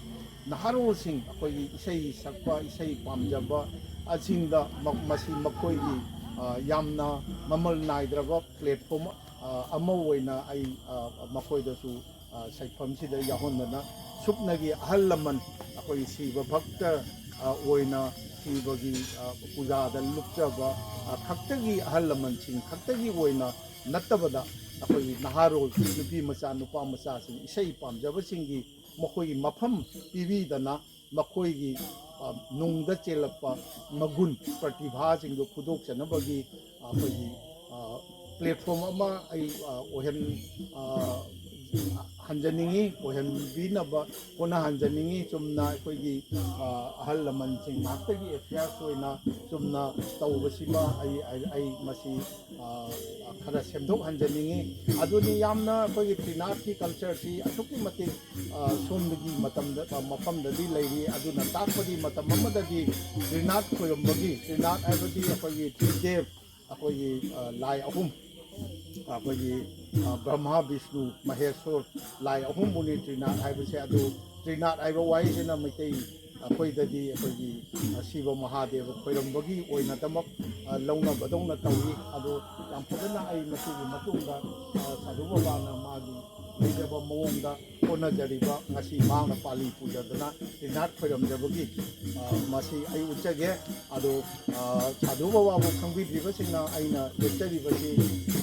ꯅꯍꯥꯔꯣꯜꯁꯤꯡ, ꯑꯩꯈꯣꯏꯒꯤ ꯏꯁꯩ ꯁꯛꯄ, ꯏꯁꯩ ꯄꯥꯝꯖꯕ ꯑꯁꯤꯡꯗ ꯃ-, ꯃꯁꯤ ꯃꯈꯣꯏꯒꯤ, ꯑ, ꯌꯥꯝꯅ ꯃꯃꯜ ꯅꯥꯏꯗ꯭ꯔꯕ platform, ꯑ, ꯑꯃ ꯑꯣꯏꯅ ꯑꯩ, ꯑ, ꯃꯈꯣꯏꯗꯁꯨ, ꯑ, ꯁꯩꯐꯝꯁꯤꯗ ꯌꯥꯎꯍꯟꯗꯅ ꯁꯨꯞꯅꯒꯤ ꯑꯍꯜ ꯂꯃꯟ ꯑꯩꯈꯣꯏꯒꯤ ꯁꯤꯕ ꯚꯛꯇ, ꯑ, ꯑꯣꯏꯅ ꯁꯤꯕꯒꯤ, ꯑ, ꯄꯨꯖꯥꯗ ꯂꯨꯞꯆꯕ, ꯑ, ꯈꯛꯇꯒꯤ ꯑꯍꯜ ꯂꯃꯟꯁꯤꯡ ꯈꯛꯇꯒꯤ ꯑꯣꯏꯅ ꯅꯠꯇꯕꯗ ꯑꯩꯈꯣꯏꯒꯤ ꯅꯍꯥꯔꯣꯜ ꯅꯨꯄꯤ ꯃꯆꯥ ꯅꯨꯄꯥ ꯃꯆꯥꯁꯤꯡ ꯏꯁꯩ ꯄꯥꯝꯖꯕꯁꯤꯡꯒꯤ ꯃꯈꯣꯏꯒꯤ ꯃꯐꯝ ꯄꯤꯕꯤꯗꯅ ꯃꯈꯣꯏꯒꯤ, ꯑ, ꯅꯨꯡꯗ ꯆꯦꯜꯂꯛꯄ ꯃꯒꯨꯟ ꯄ꯭ꯔꯇꯤꯚꯥꯁꯤꯡꯗꯨ ꯐꯨꯗꯣꯛꯆꯅꯕꯒꯤ ꯑꯩꯈꯣꯏꯒꯤ, ꯑ, platform ꯑꯃ ꯑꯩ, ꯑ, ꯑꯣꯏꯍꯟ-, ꯑ, ꯍꯟꯖꯅꯤꯡꯉꯤ, ꯑꯣꯏꯍꯟꯕꯤꯅꯕ ꯍꯣꯠꯅꯍꯟꯖꯅꯤꯡꯉꯤ꯫ ꯆꯨꯝꯅ ꯑꯩꯈꯣꯏꯒꯤ, ꯑ, ꯑꯍꯜ ꯂꯃꯟꯁꯤꯡ ꯉꯥꯛꯇꯒꯤ affairs ꯑꯣꯏꯅ ꯆꯨꯝꯅ ꯇꯧꯕꯁꯤꯃ ꯑꯩ, ꯑꯩ, ꯑꯩ ꯃꯁꯤ, ꯑ, ꯈꯔ ꯁꯦꯝꯗꯣꯛꯍꯟꯖꯅꯤꯡꯉꯤ꯫ ꯑꯗꯨꯅꯤ ꯌꯥꯝꯅ ꯑꯩꯈꯣꯏꯒꯤ ꯇ꯭ꯔꯤꯅꯥꯠꯀꯤ culture ꯁꯤ ꯑꯁꯨꯛꯀꯤ ꯃꯇꯤꯛ, ꯑ, ꯁꯣꯝꯗꯒꯤ ꯃꯇꯝꯗ, ꯑ, ꯃꯐꯝꯗꯗꯤ ꯂꯩꯔꯤ꯫ ꯑꯗꯨꯅ ꯇꯥꯛꯄꯗꯤ ꯃꯇꯝ ꯑꯃꯗꯗꯤ ꯇ꯭ꯔꯤꯅꯥꯠ ꯈꯣꯏꯔꯝꯕꯒꯤ, ꯇ꯭ꯔꯤꯅꯥꯠ ꯍꯥꯏꯕꯗꯤ ꯑꯩꯈꯣꯏꯒꯤ ꯇ꯭ꯔꯤꯗꯦꯕ, ꯑꯩꯈꯣꯏꯒꯤ, ꯑ, ꯂꯥꯏ ꯑꯍꯨꯝ, ꯑꯩꯈꯣꯏꯒꯤ, ꯑ, ꯕ꯭ꯔꯍꯃꯥ, ꯕꯤꯁꯅꯨ, ꯃꯍꯦꯁꯣꯔ, ꯂꯥꯏ ꯑꯍꯨꯝꯕꯨꯅꯤ ꯇ꯭ꯔꯤꯅꯥꯠ ꯍꯥꯏꯕꯁꯦ꯫ ꯑꯗꯨ ꯇ꯭ꯔꯤꯅꯥꯠ ꯍꯥꯏꯕ ꯋꯥꯍꯩꯁꯤꯅ ꯃꯩꯇꯩ ꯑꯩꯈꯣꯏꯗꯗꯤ ꯑꯩꯈꯣꯏꯒꯤ, ꯑ, ꯁꯤꯕ ꯃꯍꯥꯗꯦꯕ ꯈꯣꯏꯔꯝꯕꯒꯤ ꯑꯣꯏꯅꯗꯃꯛ, ꯑ, ꯂꯧꯅꯕꯗꯧꯅ ꯇꯧꯏ꯫ ꯑꯗꯣ ꯌꯥꯝ ꯐꯖꯅ ꯑꯩ ꯃꯁꯤꯒꯤ ꯃꯇꯨꯡꯗ, ꯑ, ꯁꯥꯙꯨ ꯕꯕꯥꯅ ꯃꯥꯒꯤ ꯂꯩꯖꯕ ꯃꯑꯣꯡꯗ ꯍꯣꯠꯅꯖꯔꯤꯕ ꯉꯁꯤ ꯃꯍꯥꯛꯅ ꯄꯥꯂꯤ ꯄꯨꯖꯗꯨꯅ ꯇ꯭ꯔꯤꯅꯥꯠ ꯈꯣꯏꯔꯝꯖꯕꯒꯤ, ꯑ, ꯃꯁꯤ ꯑꯩ ꯎꯠꯆꯒꯦ꯫ ꯑꯗꯣ, ꯑ, ꯁꯥꯙꯨ ꯕꯕꯥꯕꯨ ꯈꯪꯕꯤꯗ꯭ꯔꯤꯕꯁꯤꯡꯅ ꯑꯩꯅ ꯌꯦꯛꯆꯔꯤꯕꯁꯤ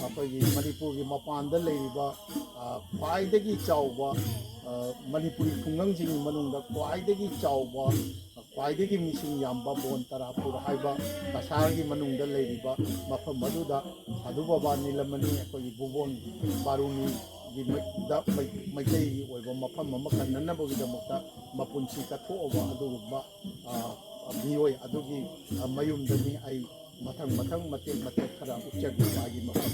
ꯑꯩꯈꯣꯏꯒꯤ ꯃꯅꯤꯄꯨꯔꯒꯤ ꯃꯄꯥꯟꯗ ꯂꯩꯔꯤꯕ, ꯑ, ꯈ꯭ꯋꯥꯏꯗꯒꯤ ꯆꯥꯎꯕ, ꯑ, ꯃꯅꯤꯄꯨꯔꯤ ꯈꯨꯡꯒꯪꯁꯤꯡꯒꯤ ꯃꯅꯨꯡꯗ ꯈ꯭ꯋꯥꯏꯗꯒꯤ ꯆꯥꯎꯕ, ꯈ꯭ꯋꯥꯏꯗꯒꯤ ꯃꯤꯁꯤꯡ ꯌꯥꯝꯕ ꯕꯣꯟ ꯇꯔꯥꯄꯨꯔ ꯍꯥꯏꯕ ꯀꯁꯥꯔꯒꯤ ꯃꯅꯨꯡꯗ ꯂꯩꯔꯤꯕ ꯃꯐꯝ ꯑꯗꯨꯗ ꯁꯥꯙꯨ ꯕꯕꯥ ꯅꯤꯂꯃꯅꯤ, ꯑꯩꯈꯣꯏꯒꯤ ꯚꯨꯕꯣꯟ ꯕꯥꯔꯨꯅꯤꯒꯤ ꯃꯩ-, ꯗ ꯃꯩ-, ꯃꯩꯇꯩꯒꯤ ꯑꯣꯏꯕ ꯃꯐꯝ ꯑꯃ ꯀꯟꯅꯅꯕꯒꯤꯗꯃꯛꯇ ꯃꯄꯨꯟꯁꯤ ꯀꯠꯊꯣꯛꯑꯕ ꯑꯗꯨꯒꯨꯝꯕ, ꯑ, ꯃꯤꯑꯣꯏ ꯑꯗꯨꯒꯤ, ꯑ, ꯃꯌꯨꯝꯗꯅꯤ꯫ ꯑꯩ ꯃꯊꯪ ꯃꯊꯪ ꯃꯇꯦꯛ ꯃꯇꯦꯛ ꯈꯔ ꯎꯠꯆꯒꯦ ꯃꯥꯒꯤ ꯃꯐꯝ꯫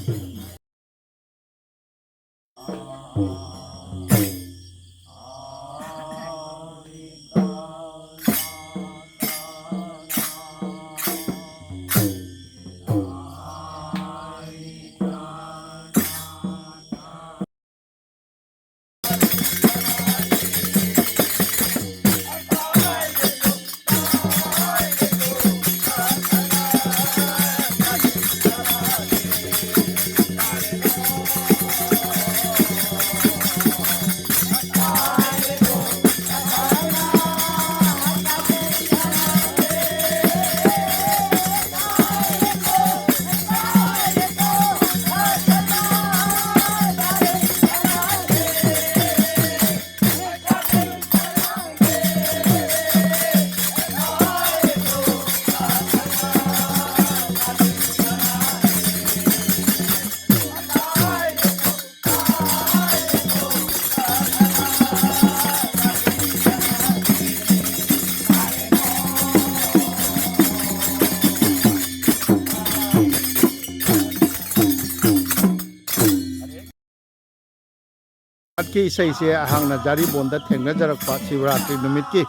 ꯀꯤ ꯏꯁꯩꯁꯦ ꯑꯩꯍꯥꯛꯅ ꯖꯥꯔꯤꯕꯣꯟꯗ ꯊꯦꯡꯅꯖꯔꯛꯄ, ꯁꯤꯕꯔꯥꯇ꯭ꯔꯤ ꯅꯨꯃꯤꯠꯀꯤ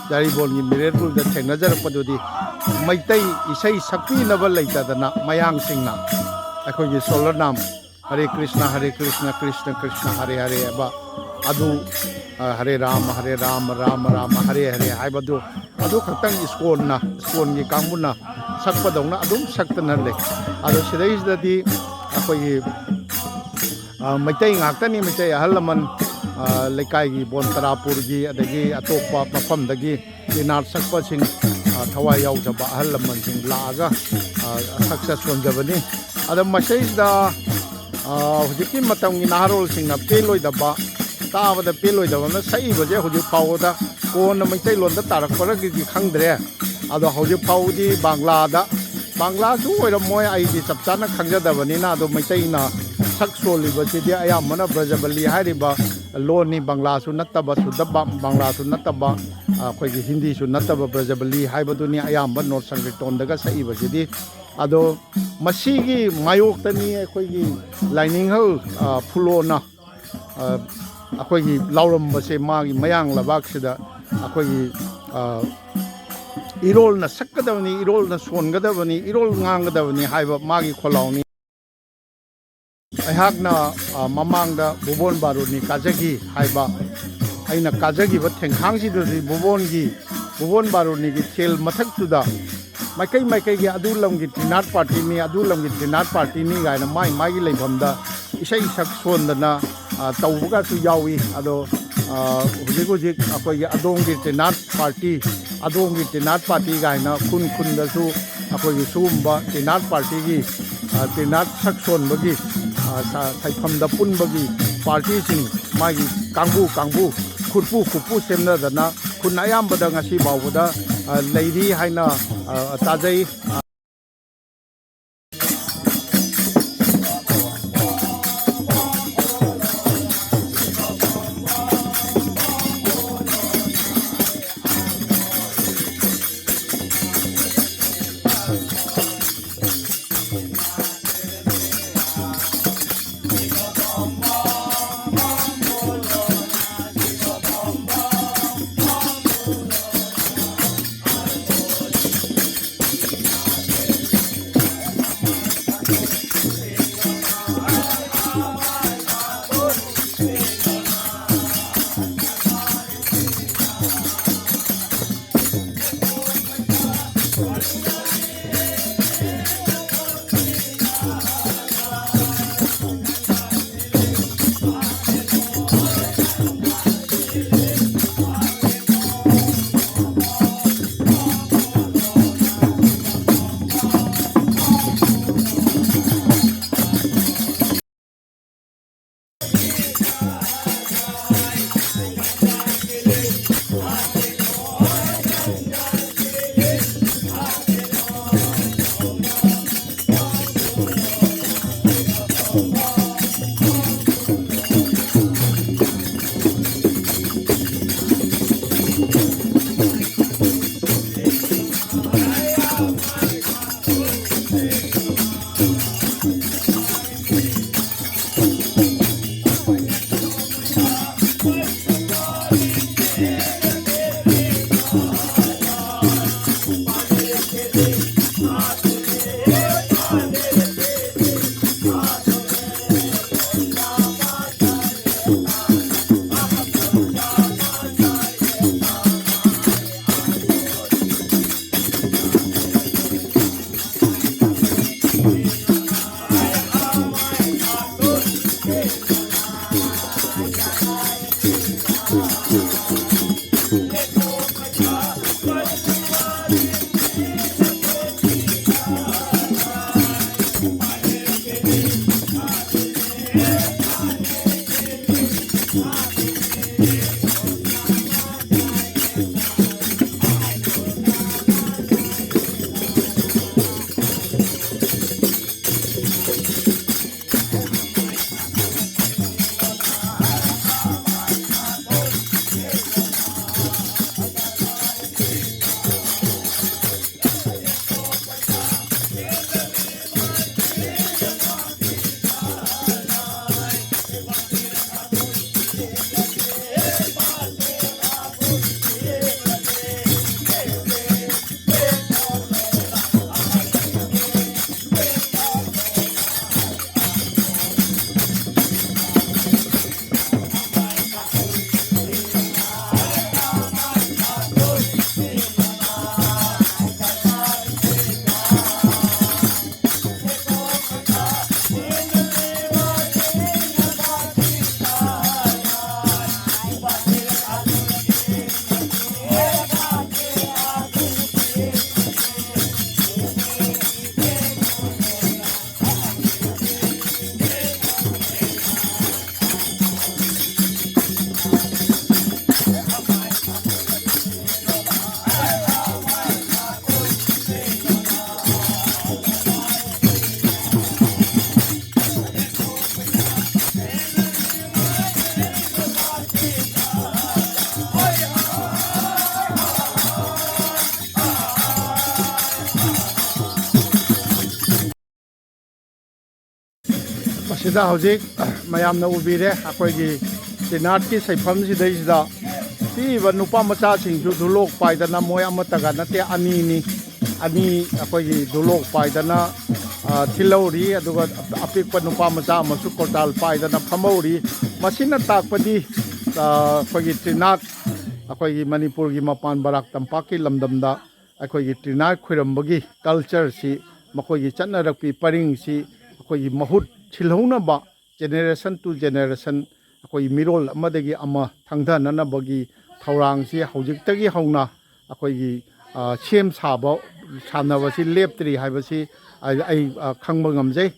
ꯖꯥꯔꯤꯕꯣꯟꯒꯤ ꯃꯤꯔꯦꯟ ꯔꯨꯜꯗ ꯊꯦꯡꯅꯖꯔꯛꯄꯗꯨꯗꯤ, ꯃꯩꯇꯩ ꯏꯁꯩ ꯁꯛꯄꯤꯅꯕ ꯂꯩꯇꯗꯅ ꯃꯌꯥꯡꯁꯤꯡꯅ ꯑꯩꯈꯣꯏꯒꯤ ꯁꯣꯂꯔꯅꯥꯝ "ꯍꯔꯦ ꯀ꯭ꯔꯤꯁꯅ, ꯍꯔꯦ ꯀ꯭ꯔꯤꯁꯅ, ꯀ꯭ꯔꯤꯁꯅ ꯀ꯭ꯔꯤꯁꯅ, ꯍꯔꯦ ꯍꯔꯦ" ꯍꯥꯏꯕ ꯑꯗꯨ, ꯑ, "ꯍꯔꯦ ꯔꯥꯃ, ꯍꯔꯦ ꯔꯥꯃ, ꯔꯥꯃ ꯔꯥꯃ, ꯍꯔꯦ ꯍꯔꯦ" ꯍꯥꯏꯕꯗꯨ, ꯑꯗꯨ ꯈꯛꯇꯪ ꯏꯁꯀꯣꯟꯅ, ꯏꯁꯀꯣꯟꯒꯤ ꯀꯥꯡꯕꯨꯅ ꯁꯛꯄꯗꯧꯅ ꯑꯗꯨꯝ ꯁꯛꯇꯅ ꯂꯩ꯫ ꯑꯗꯣ ꯁꯤꯗꯩꯁꯤꯗꯗꯤ ꯑꯩꯈꯣꯏꯒꯤ, ꯑ, ꯃꯩꯇꯩ ꯉꯥꯛꯇꯅꯤ, ꯃꯩꯇꯩ ꯑꯍꯜ ꯂꯃꯟ, ꯑ, ꯂꯩꯀꯥꯏꯒꯤ ꯕꯣꯟ ꯇꯔꯥꯄꯨꯔꯒꯤ, ꯑꯗꯒꯤ ꯑꯇꯣꯞꯄ ꯃꯐꯝꯗꯒꯤ ꯄꯦꯅꯥꯠ ꯁꯛꯄꯁꯤꯡ, ꯑ, ꯊꯋꯥꯏ ꯌꯥꯎꯖꯕ ꯑꯍꯜ ꯂꯃꯟꯁꯤꯡ ꯂꯥꯛꯑꯒ, ꯑ, ꯁꯛꯆ ꯁꯣꯟꯖꯕꯅꯤ꯫ ꯑꯗ ꯃꯁꯤꯗ, ꯑ, ꯍꯧꯖꯤꯛꯀꯤ ꯃꯇꯝꯒꯤ ꯅꯍꯥꯔꯣꯜꯁꯤꯡꯅ ꯄꯦꯜꯂꯣꯏꯗꯕ, ꯇꯥꯕꯗ ꯄꯦꯜꯂꯣꯏꯗꯕ ꯑꯃꯅ, ꯁꯛꯏꯕꯁꯦ ꯍꯧꯖꯤꯛ ꯐꯥꯎꯕꯗ ꯀꯣꯟꯅ ꯃꯩꯇꯩꯂꯣꯟꯗ ꯇꯥꯔꯛꯄꯔꯒꯗꯤ ꯈꯪꯗ꯭ꯔꯦ꯫ ꯑꯗꯣ ꯍꯧꯖꯤꯛ ꯐꯥꯎꯕꯗꯤ ꯕꯪꯒ꯭ꯂꯥꯗ, ꯕꯪꯒ꯭ꯂꯥꯁꯨ ꯑꯣꯏꯔꯝꯃꯣꯏ, ꯑꯩꯗꯤ ꯆꯞ ꯆꯥꯅ ꯈꯪꯖꯗꯕꯅꯤꯅ꯫ ꯑꯗꯣ ꯃꯩꯇꯩꯅ ꯁꯛ ꯁꯣꯜꯂꯤꯕꯁꯤꯗꯤ ꯑꯌꯥꯝꯕꯅ ꯕ꯭ꯔꯖꯕꯂꯤ ꯍꯥꯏꯔꯤꯕ ꯂꯣꯟꯅꯤ, ꯕꯪꯂꯥꯁꯨ ꯅꯠꯇꯕ, ꯁꯨꯗ ꯕ-, ꯕꯪꯂꯥꯁꯨ ꯅꯠꯇꯕ, ꯑꯩꯈꯣꯏꯒꯤ ꯍꯤꯟꯗꯤꯁꯨ ꯅꯠꯇꯕ ꯕ꯭ꯔꯖꯕꯂꯤ ꯍꯥꯏꯕꯗꯨꯅꯤ ꯑꯌꯥꯝꯕ ꯅꯣꯔꯠ ꯁꯪꯀꯤꯔꯇꯣꯟꯗꯒ ꯁꯛꯏꯕꯁꯤꯗꯤ꯫ ꯑꯗꯣ ꯃꯁꯤꯒꯤ ꯃꯥꯌꯣꯛꯇꯅꯤ ꯑꯩꯈꯣꯏꯒꯤ ꯂꯥꯏꯅꯤꯡꯍꯜ, ꯑ, ꯐꯨꯂꯣꯅ, ꯑ, ꯑꯩꯈꯣꯏꯒꯤ ꯂꯥꯎꯔꯝꯕꯁꯦ, ꯃꯥꯒꯤ ꯃꯌꯥꯡ ꯂꯩꯕꯥꯛꯁꯤꯗ ꯑꯩꯈꯣꯏꯒꯤ, ꯑ, ꯏꯔꯣꯜꯅ ꯁꯛꯀꯗꯕꯅꯤ, ꯏꯔꯣꯜꯅ ꯁꯣꯟꯒꯗꯕꯅꯤ, ꯏꯔꯣꯜ ꯉꯥꯡꯒꯗꯕꯅꯤ ꯍꯥꯏꯕ ꯃꯥꯒꯤ ꯈꯣꯜꯂꯥꯎꯅꯤ꯫ ꯑꯩꯍꯥꯛꯅ, ꯑ, ꯃꯃꯥꯡꯗ ꯚꯨꯕꯣꯟ ꯕꯥꯔꯨꯅꯤ ꯀꯥꯖꯈꯤ ꯍꯥꯏꯕ, ꯑꯩꯅ ꯀꯥꯖꯈꯤꯕ ꯊꯦꯡꯈꯥꯡꯁꯤꯗꯗꯤ ꯚꯨꯕꯣꯟꯒꯤ, ꯚꯨꯕꯣꯟ ꯕꯥꯔꯨꯅꯤꯒꯤ ꯊꯦꯜ ꯃꯊꯛꯇꯨꯗ ꯃꯥꯏꯀꯩ ꯃꯥꯏꯀꯩꯒꯤ ꯑꯗꯨ ꯂꯝꯒꯤ ꯇ꯭ꯔꯤꯅꯥꯠ ꯄꯥꯔꯇꯤꯅꯤ, ꯑꯗꯨ ꯂꯝꯒꯤ ꯇ꯭ꯔꯤꯅꯥꯠ ꯄꯥꯔꯇꯤꯅꯤ ꯀꯥꯏꯅ ꯃꯥꯏ ꯃꯥꯏꯒꯤ ꯂꯩꯐꯝꯗ ꯏꯁꯩ ꯁꯛ ꯁꯣꯟꯗꯅ, ꯑ, ꯇꯧꯕꯒꯁꯨ ꯌꯥꯎꯏ꯫ ꯑꯗꯣ, ꯑ, ꯍꯧꯖꯤꯛ ꯍꯧꯖꯤꯛ ꯑꯩꯈꯣꯏꯒꯤ ꯑꯗꯣꯝꯒꯤ ꯇ꯭ꯔꯤꯅꯥꯠ ꯄꯥꯔꯇꯤ, ꯑꯗꯣꯝꯒꯤ ꯇ꯭ꯔꯤꯅꯥꯠ ꯄꯥꯔꯇꯤ ꯀꯥꯏꯅ ꯈꯨꯟ ꯈꯨꯟꯗꯁꯨ ꯑꯩꯈꯣꯏꯒꯤ ꯁꯤꯒꯨꯝꯕ ꯇ꯭ꯔꯤꯅꯥꯠ ꯄꯥꯔꯇꯤꯒꯤ, ꯑ, ꯇ꯭ꯔꯤꯅꯥꯠ ꯁꯛ ꯁꯣꯟꯕꯒꯤ, ꯑ, ꯁ-, ꯁꯥꯏꯐꯝꯗ ꯄꯨꯟꯕꯒꯤ ꯄꯥꯔꯇꯤꯁꯤꯡ ꯃꯥꯒꯤ ꯀꯥꯡꯕꯨ ꯀꯥꯡꯕꯨ, ꯈꯨꯠꯄꯨ ꯈꯨꯠꯄꯨ ꯁꯦꯝꯅꯗꯅ ꯈꯨꯟ ꯑꯌꯥꯝꯕꯗ ꯉꯁꯤ ꯐꯥꯎꯕꯗ, ꯑ, ꯂꯩꯔꯤ ꯍꯥꯏꯅ, ꯑ, ꯇꯥꯖꯩ꯫ ꯁꯤꯗ ꯍꯧꯖꯤꯛ ꯃꯌꯥꯝꯅ ꯎꯕꯤꯔꯦ, ꯑꯩꯈꯣꯏꯒꯤ ꯇ꯭ꯔꯤꯅꯥꯠꯀꯤ ꯁꯩꯐꯝꯁꯤꯗꯩꯁꯤꯗ ꯄꯤꯛꯏꯕ ꯅꯨꯄꯥ ꯃꯆꯥꯁꯤꯡꯁꯨ ꯙꯨꯂꯣꯛ ꯄꯥꯏꯗꯅ, ꯃꯣꯏ ꯑꯃꯠꯇꯒ ꯅꯠꯇꯦ, ꯑꯅꯤꯅꯤ, ꯑꯅꯤ ꯑꯩꯈꯣꯏꯒꯤ ꯙꯨꯂꯣꯛ ꯄꯥꯏꯗꯅ, ꯑ, ꯊꯤꯜꯍꯧꯔꯤ꯫ ꯑꯗꯨꯒ ꯑꯄꯤꯛꯄ ꯅꯨꯄꯥ ꯃꯆꯥ ꯑꯃꯁꯨ ꯀꯣꯔꯇꯥꯜ ꯄꯥꯏꯗꯅ ꯐꯝꯍꯧꯔꯤ꯫ ꯃꯁꯤꯅ ꯇꯥꯛꯄꯗꯤ, ꯑ, ꯑꯩꯈꯣꯏꯒꯤ ꯇ꯭ꯔꯤꯅꯥꯠ, ꯑꯩꯈꯣꯏꯒꯤ ꯃꯅꯤꯄꯨꯔꯒꯤ ꯃꯄꯥꯟ ꯕꯔꯥꯛ ꯇꯝꯄꯥꯛꯀꯤ ꯂꯝꯗꯝꯗ ꯑꯩꯈꯣꯏꯒꯤ ꯇ꯭ꯔꯤꯅꯥꯠ ꯈꯣꯏꯔꯝꯕꯒꯤ ꯀꯜꯆꯔꯁꯤ, ꯃꯈꯣꯏꯒꯤ ꯆꯠꯅꯔꯛꯄꯤ ꯄꯔꯤꯡꯁꯤ ꯑꯩꯈꯣꯏꯒꯤ ꯃꯍꯨꯠ ꯁꯤꯜꯍꯧꯅꯕ, generation to generation ꯑꯩꯈꯣꯏ ꯃꯤꯔꯣꯜ ꯑꯃꯗꯒꯤ ꯑꯃ ꯊꯪꯊꯅꯅꯕꯒꯤ ꯊꯧꯔꯥꯡꯁꯤ ꯍꯧꯖꯤꯛꯇꯒꯤ ꯍꯧꯅ ꯑꯩꯈꯣꯏꯒꯤ, ꯑ, ꯁꯦꯝ ꯁꯥꯕ, ꯁꯥꯟꯅꯕꯁꯤ ꯂꯦꯞꯇ꯭ꯔꯤ ꯍꯥꯏꯕꯁꯤ ꯑꯩ, ꯑꯩ, ꯑ, ꯈꯪꯕ ꯉꯝꯖꯩ꯫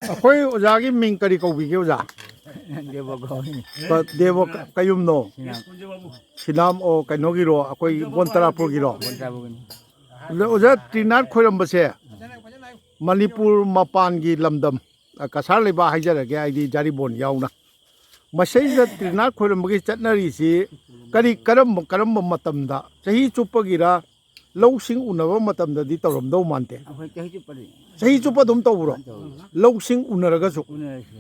ꯑꯩꯈꯣꯏ ꯑꯣꯖꯥꯒꯤ ꯃꯤꯡ ꯀꯔꯤ ꯀꯧꯕꯤꯒꯦ, ꯑꯣꯖꯥ? ꯗꯦꯕ ꯀꯧꯏ꯫ ꯀ-, ꯗꯦꯕ ꯀ-, ꯀꯌꯨꯝꯅꯣ? ꯁꯤꯅꯥꯝ꯫ ꯁꯤꯅꯥꯝ, ꯑꯣ, ꯀꯩꯅꯣꯒꯤꯔꯣ, ꯑꯩꯈꯣꯏ ꯕꯣꯟꯇꯔꯥꯄꯨꯔꯒꯤꯔꯣ? ꯕꯣꯟꯇꯔꯥꯄꯨꯔꯒꯤꯅꯤ꯫ ꯑꯗ ꯑꯣꯖꯥ, ꯇ꯭ꯔꯤꯅꯥꯠ ꯈꯣꯏꯔꯝꯕꯁꯦ ꯃꯅꯤꯄꯨꯔ ꯃꯄꯥꯟꯒꯤ ꯂꯝꯗꯝ, ꯑ, ꯀꯁꯥꯔ ꯂꯩꯕꯥꯛ ꯍꯥꯏꯖꯔꯒꯦ, ꯍꯥꯏꯗꯤ ꯖꯥꯔꯤꯕꯣꯟ ꯌꯥꯎꯅ꯫ ꯃꯁꯩꯁꯤꯗ ꯇ꯭ꯔꯤꯅꯥꯠ ꯈꯣꯏꯔꯝꯕꯒꯤ ꯆꯠꯅꯔꯤꯁꯤ ꯀꯔꯤ, ꯀꯔꯝꯕ, ꯀꯔꯝꯕ ꯃꯇꯝꯗ, ꯆꯍꯤ ꯆꯨꯞꯄꯒꯤꯔ, ꯂꯧꯁꯤꯡ ꯎꯅꯕ ꯃꯇꯝꯗꯗꯤ ꯇꯧꯔꯝꯗꯧ ꯃꯥꯟꯗꯦ? ꯑꯩꯈꯣꯏ ꯆꯍꯤ ꯆꯨꯞꯄꯗꯤ꯫ ꯆꯍꯤ ꯆꯨꯞꯄ ꯑꯗꯨꯝ ꯇꯧꯕ꯭ꯔꯣ? ꯑꯗꯨꯝ ꯇꯧꯏ꯫ ꯂꯧꯁꯤꯡ ꯎꯅꯔꯒꯁꯨ? ꯎꯅꯔꯁꯨ꯫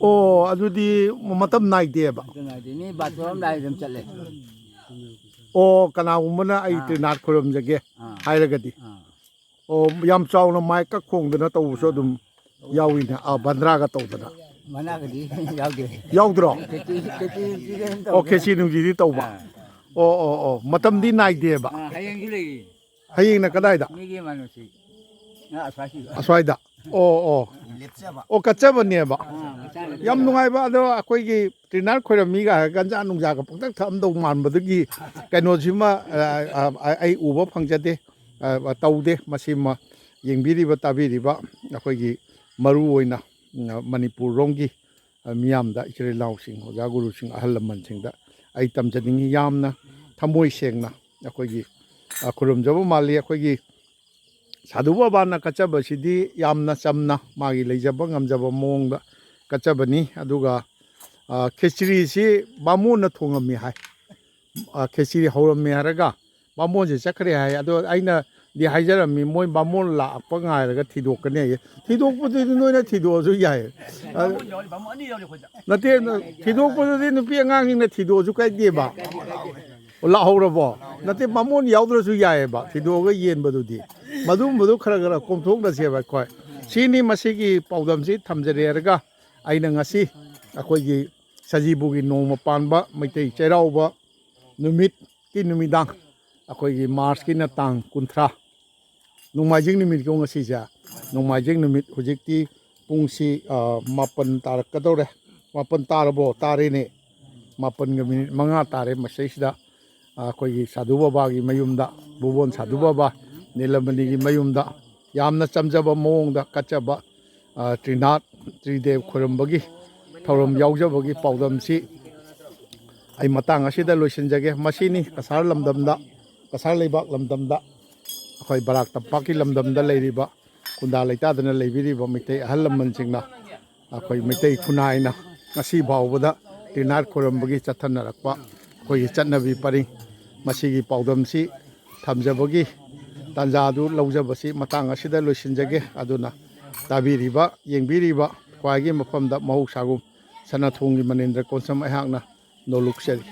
ꯑꯣ, ꯑꯗꯨꯗꯤ ꯃꯇꯝ ꯅꯥꯏꯗꯦꯕ? ꯃꯇꯝ ꯅꯥꯏꯗꯦ꯫ ꯃꯤ ꯕꯥꯇꯣꯟ ꯑꯃ ꯂꯥꯛꯑꯦ ꯑꯗꯨꯝ ꯆꯠꯂꯦ꯫ ꯑꯣ, ꯀꯅꯥꯒꯨꯝꯕꯅ "ꯑꯩ ꯑꯥ꯫ ꯇ꯭ꯔꯤꯅꯥꯠ ꯈꯣꯏꯔꯝꯖꯒꯦ" ꯑꯥ꯫ ꯍꯥꯏꯔꯒꯗꯤ? ꯑꯥ꯫ ꯑꯣ, ꯌꯥꯝ ꯆꯥꯎꯅ ꯃꯥꯏꯛꯀ ꯈꯣꯡꯗꯅ ꯇꯧꯕꯁꯨ ꯑꯗꯨꯝ ꯌꯥꯎꯏꯅꯦ꯫ ꯑꯥ, ꯕꯟꯗ꯭ꯔꯥꯒ ꯇꯧꯗꯅ꯫ ꯃꯅꯥꯒꯗꯤ ꯌꯥꯎꯗꯦ꯫ ꯌꯥꯎꯗ꯭ꯔꯣ? ꯈꯦꯆꯤ, ꯈꯦꯆꯤ ꯅꯨꯡꯆꯤꯗꯤ ꯑꯗꯨꯝ ꯑꯣ, ꯇꯧꯗꯦ꯫ ꯈꯦꯆꯤ ꯅꯨꯡꯆꯤꯗꯤ ꯇꯧꯕ꯫ ꯑꯥ꯫ ꯑꯣ, ꯑꯣ, ꯑꯣ, ꯃꯇꯝꯗꯤ ꯅꯥꯏꯗꯦꯕ꯫ ꯑꯥ, ꯍꯌꯦꯡꯁꯨ ꯂꯩꯔꯤ꯫ ꯍꯌꯦꯡꯅ ꯀꯗꯥꯏꯗ? ꯃꯤꯒꯤ ꯏꯃꯥꯟꯅꯕꯁꯤ꯫ ꯑꯥ, ꯑꯁ꯭ꯋꯥꯏꯁꯤꯗ꯫ ꯑꯁ꯭ꯋꯥꯏꯗ? ꯑꯣ ꯑꯣ꯫ ꯑꯣ, ꯀꯠꯆꯕꯅꯦꯕ꯫ ꯌꯥꯝ ꯅꯨꯡꯉꯥꯏꯕ꯫ ꯑꯗꯣ ꯑꯩꯈꯣꯏꯒꯤ ꯇ꯭ꯔꯤꯅꯥꯠ ꯈꯣꯏꯔꯝꯃꯤꯒ ꯍꯥꯏꯔꯒ ꯒꯟꯖꯥ ꯅꯨꯡꯖꯥꯒ ꯄꯪꯊꯛ ꯊꯛꯑꯝꯗꯧ ꯃꯥꯟꯕꯗꯨꯒꯤ ꯀꯩꯅꯣꯁꯤꯃ, ꯑ, ꯑ, ꯑꯩ ꯎꯕ ꯐꯪꯖꯗꯦ꯫ ꯑ, ꯇꯧꯗꯦ꯫ ꯃꯁꯤꯃ ꯌꯦꯡꯕꯤꯔꯤꯕ ꯇꯥꯕꯤꯔꯤꯕ ꯑꯩꯈꯣꯏꯒꯤ ꯃꯔꯨ ꯑꯣꯏꯅ, ꯎꯝ, ꯃꯅꯤꯄꯨꯔ ꯔꯣꯝꯒꯤ, ꯑ, ꯃꯤꯌꯥꯝꯗ, ꯏꯆꯤꯜ ꯏꯅꯥꯎꯁꯤꯡ, ꯑꯣꯖꯥ ꯒꯨꯔꯨꯁꯤꯡ, ꯑꯍꯜ ꯂꯃꯟꯁꯤꯡꯗ ꯑꯩ ꯇꯝꯖꯅꯤꯡꯉꯤ꯫ ꯌꯥꯝꯅ ꯊꯃꯣꯏ ꯁꯦꯡꯅ ꯑꯩꯈꯣꯏꯒꯤ, ꯑ, ꯈꯨꯔꯨꯝꯖꯕ ꯃꯥꯜꯂꯤ꯫ ꯑꯩꯈꯣꯏꯒꯤ ꯁꯥꯙꯨ ꯕꯕꯥꯅ ꯀꯠꯆꯕꯁꯤꯗꯤ ꯌꯥꯝꯅ ꯆꯝꯅ ꯃꯥꯒꯤ ꯂꯩꯖꯕ ꯉꯝꯖꯕ ꯃꯑꯣꯡꯗ ꯀꯠꯆꯕꯅꯤ꯫ ꯑꯗꯨꯒ, ꯑ, ꯈꯦꯆ꯭ꯔꯤꯁꯤ ꯕꯥꯃꯣꯟꯅ ꯊꯣꯡꯉꯝꯃꯤ ꯍꯥꯏ꯫ ꯑ, ꯈꯦꯆ꯭ꯔꯤ ꯍꯧꯔꯝꯃꯤ ꯍꯥꯏꯔꯒ ꯕꯥꯃꯣꯟꯁꯦ ꯆꯠꯈ꯭ꯔꯦ ꯍꯥꯏ꯫ ꯑꯗꯣ ꯑꯩꯅꯗꯤ ꯍꯥꯏꯖꯔꯝꯃꯤ, ꯃꯣꯏ ꯕꯥꯃꯣꯟ ꯂꯥꯛꯄ ꯉꯥꯏꯔꯒ ꯊꯤꯗꯣꯛꯀꯅꯤ ꯍꯥꯏꯌꯦ꯫ ꯊꯤꯗꯣꯛꯄꯗꯨꯗꯤ ꯅꯣꯏꯅ ꯊꯤꯗꯣꯛꯑꯁꯨ ꯌꯥꯏ꯫ ꯑ, ꯅꯠꯇꯦ, ꯊꯤꯗꯣꯛꯄꯗꯨꯗꯤ ꯅꯨꯄꯤ ꯑꯉꯥꯡꯁꯤꯡꯅ ꯊꯤꯗꯣꯛꯑꯁꯨ ꯀꯥꯏꯗꯦꯕ꯫ ꯑꯣ, ꯂꯥꯛꯍꯧꯔꯕꯣ? ꯅꯠꯇꯦ, ꯕꯥꯃꯣꯟ ꯌꯥꯎꯗ꯭ꯔꯁꯨ ꯌꯥꯏꯑꯕ ꯊꯤꯗꯣꯛꯑꯒ ꯌꯦꯟꯕꯗꯨꯗꯤ꯫ ꯃꯗꯨꯝꯕꯗꯨ ꯈꯔ ꯈꯔ ꯀꯣꯝꯊꯣꯛꯅꯁꯦꯕ ꯑꯩꯈꯣꯏ꯫ ꯁꯤꯅꯤ ꯃꯁꯤꯒꯤ ꯄꯥꯎꯗꯝꯁꯤ ꯊꯝꯖꯔꯦ ꯍꯥꯏꯔꯒ ꯑꯩꯅ ꯉꯁꯤ ꯑꯩꯈꯣꯏꯒꯤ ꯁꯖꯤꯕꯨꯒꯤ ꯅꯣꯡꯃ ꯄꯥꯟꯕ ꯃꯩꯇꯩ ꯆꯩꯔꯥꯎꯕ ꯅꯨꯃꯤꯠꯀꯤ ꯅꯨꯃꯤꯗꯥꯡ ꯑꯩꯈꯣꯏꯒꯤ ꯃꯥꯔꯁꯀꯤꯅ ꯇꯥꯡ ꯀꯨꯟꯊ꯭ꯔꯥ, ꯅꯣꯡꯃꯥꯏꯖꯤꯡ ꯅꯨꯃꯤꯠꯀꯣ ꯉꯁꯤꯁꯦ꯫ ꯅꯣꯡꯃꯥꯏꯖꯤꯡ ꯅꯨꯃꯤꯠ ꯍꯧꯖꯤꯛꯇꯤ ꯄꯨꯡꯁꯤ, ꯑ, ꯃꯥꯄꯟ ꯇꯥꯔꯛꯀꯗꯧꯔꯦ꯫ ꯃꯥꯄꯟ ꯇꯥꯔꯕꯣ? ꯇꯥꯔꯦꯅꯦ꯫ ꯃꯥꯄꯟꯒ ꯃꯤꯅꯤꯠ ꯃꯉꯥ ꯇꯥꯔꯦ꯫ ꯃꯁꯤꯗꯩꯁꯤꯗ, ꯑ, ꯑꯩꯈꯣꯏꯒꯤ ꯁꯥꯙꯨ ꯕꯕꯥꯒꯤ ꯃꯌꯨꯝꯗ, ꯚꯨꯕꯣꯟ ꯁꯥꯙꯨ ꯕꯕꯥ ꯅꯤꯂꯃꯅꯤꯒꯤ ꯃꯌꯨꯝꯗ ꯌꯥꯝꯅ ꯆꯝꯖꯕ ꯃꯑꯣꯡꯗ ꯀꯠꯆꯕ, ꯑ, ꯇ꯭ꯔꯤꯅꯥꯠ ꯇ꯭ꯔꯤꯗꯦꯕ ꯈꯣꯏꯔꯝꯕꯒꯤ ꯊꯧꯔꯝ ꯌꯥꯎꯖꯕꯒꯤ ꯄꯥꯎꯗꯝꯁꯤ ꯑꯩ ꯃꯇꯥꯡ ꯑꯁꯤꯗ ꯂꯣꯏꯁꯤꯟꯖꯒꯦ꯫ ꯃꯁꯤꯅꯤ ꯀꯁꯥꯔ ꯂꯝꯗꯝꯗ, ꯀꯁꯥꯔ ꯂꯩꯕꯥꯛ ꯂꯝꯗꯝꯗ, ꯑꯩꯈꯣꯏ ꯕꯔꯥꯛ ꯇꯝꯄꯥꯛꯀꯤ ꯂꯝꯗꯝꯗ ꯂꯩꯔꯤꯕ, ꯈꯨꯟꯗꯥ ꯂꯩꯇꯥꯗꯅ ꯂꯩꯕꯤꯔꯤꯕ ꯃꯩꯇꯩ ꯑꯍꯜ ꯂꯃꯟꯁꯤꯡꯅ ꯑꯩꯈꯣꯏ ꯃꯩꯇꯩ ꯈꯨꯟꯅꯥꯏꯅ ꯉꯁꯤ ꯐꯥꯎꯕꯗ ꯇ꯭ꯔꯤꯅꯥꯠ ꯈꯣꯏꯔꯝꯕꯒꯤ ꯆꯠꯊꯅꯔꯛꯄ ꯑꯩꯈꯣꯏꯒꯤ ꯆꯠꯅꯕꯤ ꯄꯔꯤꯡ, ꯃꯁꯤꯒꯤ ꯄꯥꯎꯗꯝꯁꯤ ꯊꯝꯖꯕꯒꯤ ꯇꯥꯟꯖꯥꯗꯨ ꯂꯧꯖꯕꯁꯤ ꯃꯇꯥꯡ ꯑꯁꯤꯗ ꯂꯣꯏꯁꯤꯟꯖꯒꯦ꯫ ꯑꯗꯨꯅ ꯇꯥꯕꯤꯔꯤꯕ, ꯌꯦꯡꯕꯤꯔꯤꯕ ꯈ꯭ꯋꯥꯏꯒꯤ ꯃꯐꯝꯗ ꯃꯍꯧꯁꯥꯒꯨꯝ ꯁꯅꯥꯊꯣꯡꯒꯤ ꯃꯅꯤꯟꯗ꯭ꯔ ꯀꯣꯟꯁꯝ ꯑꯩꯍꯥꯛꯅ ꯅꯣꯂꯨꯛꯆꯔꯤ꯫